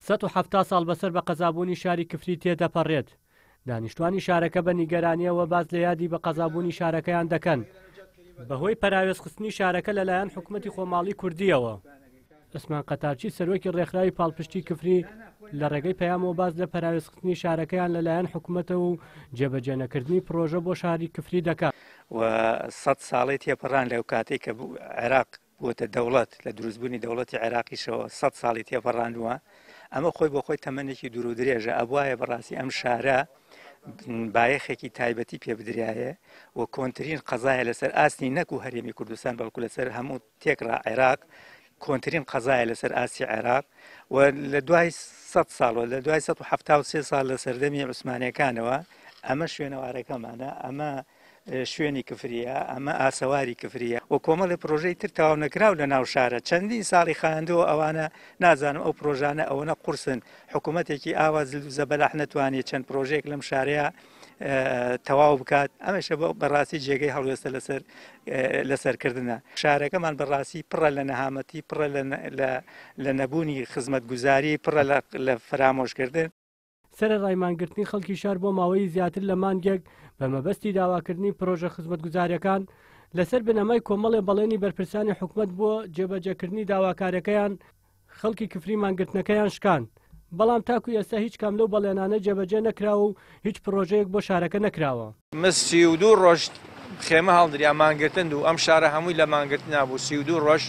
170 ساڵ بەسەر بە قەزابوونی شاری کفری تێدەپەڕێت. دانیشتوانی شارەکە بە نیگەرانییەوە باس لە یادی بە قەزابوونی شارەکەیان دەکەن بەهۆی پەراوێزخستنی شارەکە لەلایەن حکومەتی خۆماڵی کوردییەوە. عوسمان قەتارچی سەرۆکی ڕێکخراوی پاڵپشتی کفری لە ڕێگەی پەیامەوە باس لە پەراوێزخستنی شارەکەیان لەلایەن حکومەتەوە و جێبەجێنەکردنی پڕۆژە بۆ شاری کفری دەکات. و سەد ساڵەی تێپەڕان لەو کاتەی کە عێراق بووەتە دەوڵەت، لە دروستبوونی دەوڵەتی عێراقیشەوە سەد ساڵی تێپەڕاندووە، ئەمە خۆی بۆ خۆی تەمەنێکی دوور و درێژە، ئەبوایە بەڕاستی ئەم شارە بایەخێکی تایبەتی پێ بدرایە و کۆنترین قەزایە لەسەر ئاستی نەکو هەرێمی کوردستان بەڵکو لەسەر هەموو تێکڕا عێراق کۆنترین قەزایە لەسەر ئاستی عێراق و لە دوای 100 ساڵەوە لە دوای 173 ساڵ لە سەردەمی عوسمانەکانەوە ئەمە شوێنەوارەکەمانە ئەمە شوێنی کفریە ئەمە ئاسەواری کفریە و کۆمەڵی پرۆژەی تر تەواو نەکراو لە ناو شارە چەندین ساڵی خایاندووە ئەوانە نازانم ئەو پرۆژانە ئەوەنە قورسن حکوومەتێکی ئاوا زل و زەبەلاح نەتوانێت چەند پرۆژەیەک لەم شارەیە تەواو بکات ئەمەشە بەڕاستی جێگەی هەڵوێستە لەسەر لەسەرکردنە شارەکەمان بەڕاستی پڕە لە نەهامەتی پڕە لە نەبوونی خزمەتگوزاری پڕە لە فەرامۆشکردن. سەرەڕای مانگرتنی خەڵکی شار بۆ ماوەی زیاتر لە مانگێک بە مەبەستی داواکردنی پرۆژە خزمەتگوزاریەکان لەسەر بنەمای کۆمەڵێ بەڵێنی بەرپرسانی حکومەت بۆ جێبەجێکردنی داواکارەکەیان خەڵکی کفری مانگرتنەکەیان شکاند، بەڵام تاکو ئێستا هیچ کام لەو بەڵێنانە جێبەجێ نەکراوە و هیچ پڕۆژەیەک بۆ شارەکە نەکراوە. مس 32 ڕۆژ خێمە هەڵدریا مانگرتن دوو ئەم شارە هەمووی لە مانگرتنا بوو 32 ڕۆژ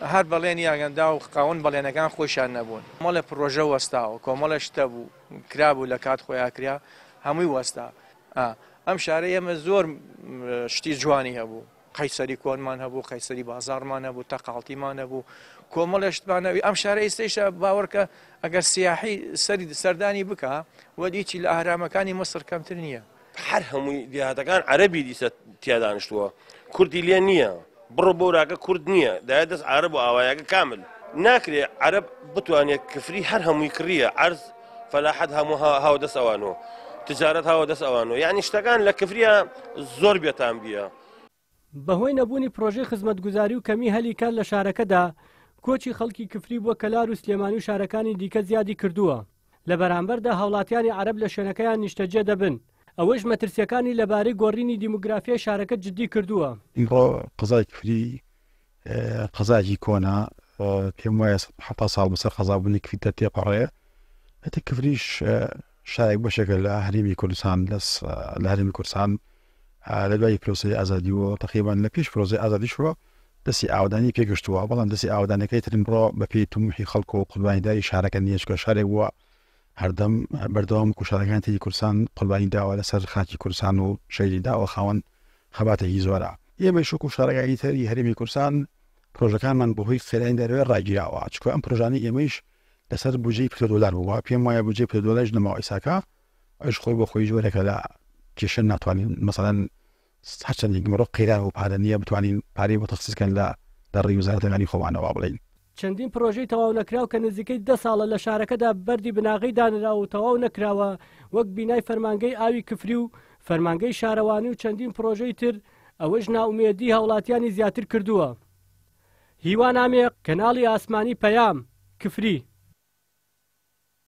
هەر بەڵێنیان دا و خاوەن بەڵێنەکان خۆیشان نەبوون کۆمەڵێ پڕۆژە وەستاوە کۆمەڵێ شتە بوو کرابوو لە کات خۆیا کرا هەمووی وەستا ئەم شارە ئێمە زۆر شتی جوانی هەبوو. قەیسەری کۆنمان هەبوو، قەیسەری بازاڕمان هەبوو، تەقاڵتیمان هەبوو، کۆمەڵێ شتمان هەبوو. ئەم شارە ئێستەیشە باوەڕکە ئەگەر سیاحی سەری سەردانی بکا وەک هیچی لە ئەهرامەکانی میسر کەمتر نییە. هەر هەمووی دێهاتەکان عەرەبی دیسە تیا دانیشتووە کوردی لێ نییە بڕۆ بۆراکە کورد نییە دایە دەست عارەب و ئاوایەکە کامل ناکرێ عەرەب بتوانێت کفری هەر هەمووی کڕیە عەرز فەلاحەت هەموو هاوە دەست ئەوانۆ تجارەت هاوە دەست ئەوانۆ یعنی شتەکان لە کفریە زۆر بێتام بیە. بەهۆی نەبوونی پرۆژەی خزمەتگوزاری و کەمی هەلی کار لە شارەکەدا، کۆچی خەڵکی کفری بۆ کەلار و سلێمانی و شارەکانی دیکە زیادی کردووە، لە بەرامبەردا هاوڵاتیانی عەرەب لە شوێنەکەیان نیشتەجێ دەبن، ئەوەیش مەترسییەکانی لەبارەی گۆڕینی دیموگرافیای شارەکە جددی کردووە. ئیمڕۆ قەزای کفری قەزایەکی کۆنە، پێم وایە 170 ساڵ بەسەر قەزابوونی کفریدا تێپەڕێ. ئیتر کفریش شارێک بەشێکە لە هەرێمی کوردستان لە هەرێمی کوردستان لە دوای پرۆسەی ئازادیەوە تقریبان لە پێش پرۆسەی ئازادیشەوە دەستی ئاودانی پێگەشتووە بەڵام دەستی ئاودانەکەی ترم بڕۆ بەپێی تموحی خەڵک و قوربانیداری شارەکە نییە چونکە شارێک بووە هەردەم بەردەوام کوشارەکانی تری کوردستان قوربانی داوە لەسەر خاکی کوردستان و شەهیدی داوە خاوەن خەباتێکی زۆرە ئێمەش وەکو شارەکانی تری هەرێمی کوردستان پرۆژەکانمان بەهۆی قەیرانی دەرەوە ڕاگیراوە چونکە ئەم پرۆژانەی ئێمەیش لەسەر بودجەی پترۆدۆلار بووە پێم وایە بودجەی پترۆدۆلاریش نەماوە ئیساکە ئەویش خۆی بۆ خۆی جۆرێکە لە کێشە ناتوانین مەسەلەن هەرچەندێک مرۆ قەیران و پارە نییە بتوانین پارەی بۆ تەخسیس کەن لە لە ڕێی وەزارەتەکانی خۆمانەوە بڵێین. چەندین پڕۆژەی تەواونەکراو کە نزیکەی دە ساڵە لە شارەکەدا بەردی بناغەی دانراوە و تەواو نەکراوە وەک بینای فەرمانگەی ئاوی کفری و فەرمانگەی شارەوانی و چەندین پڕۆژەی تر، ئەوەش نائومێدی هاوڵاتیانی زیاتر کردووە. هیوا نامێق، کەناڵی ئاسمانی پەیام، کفری.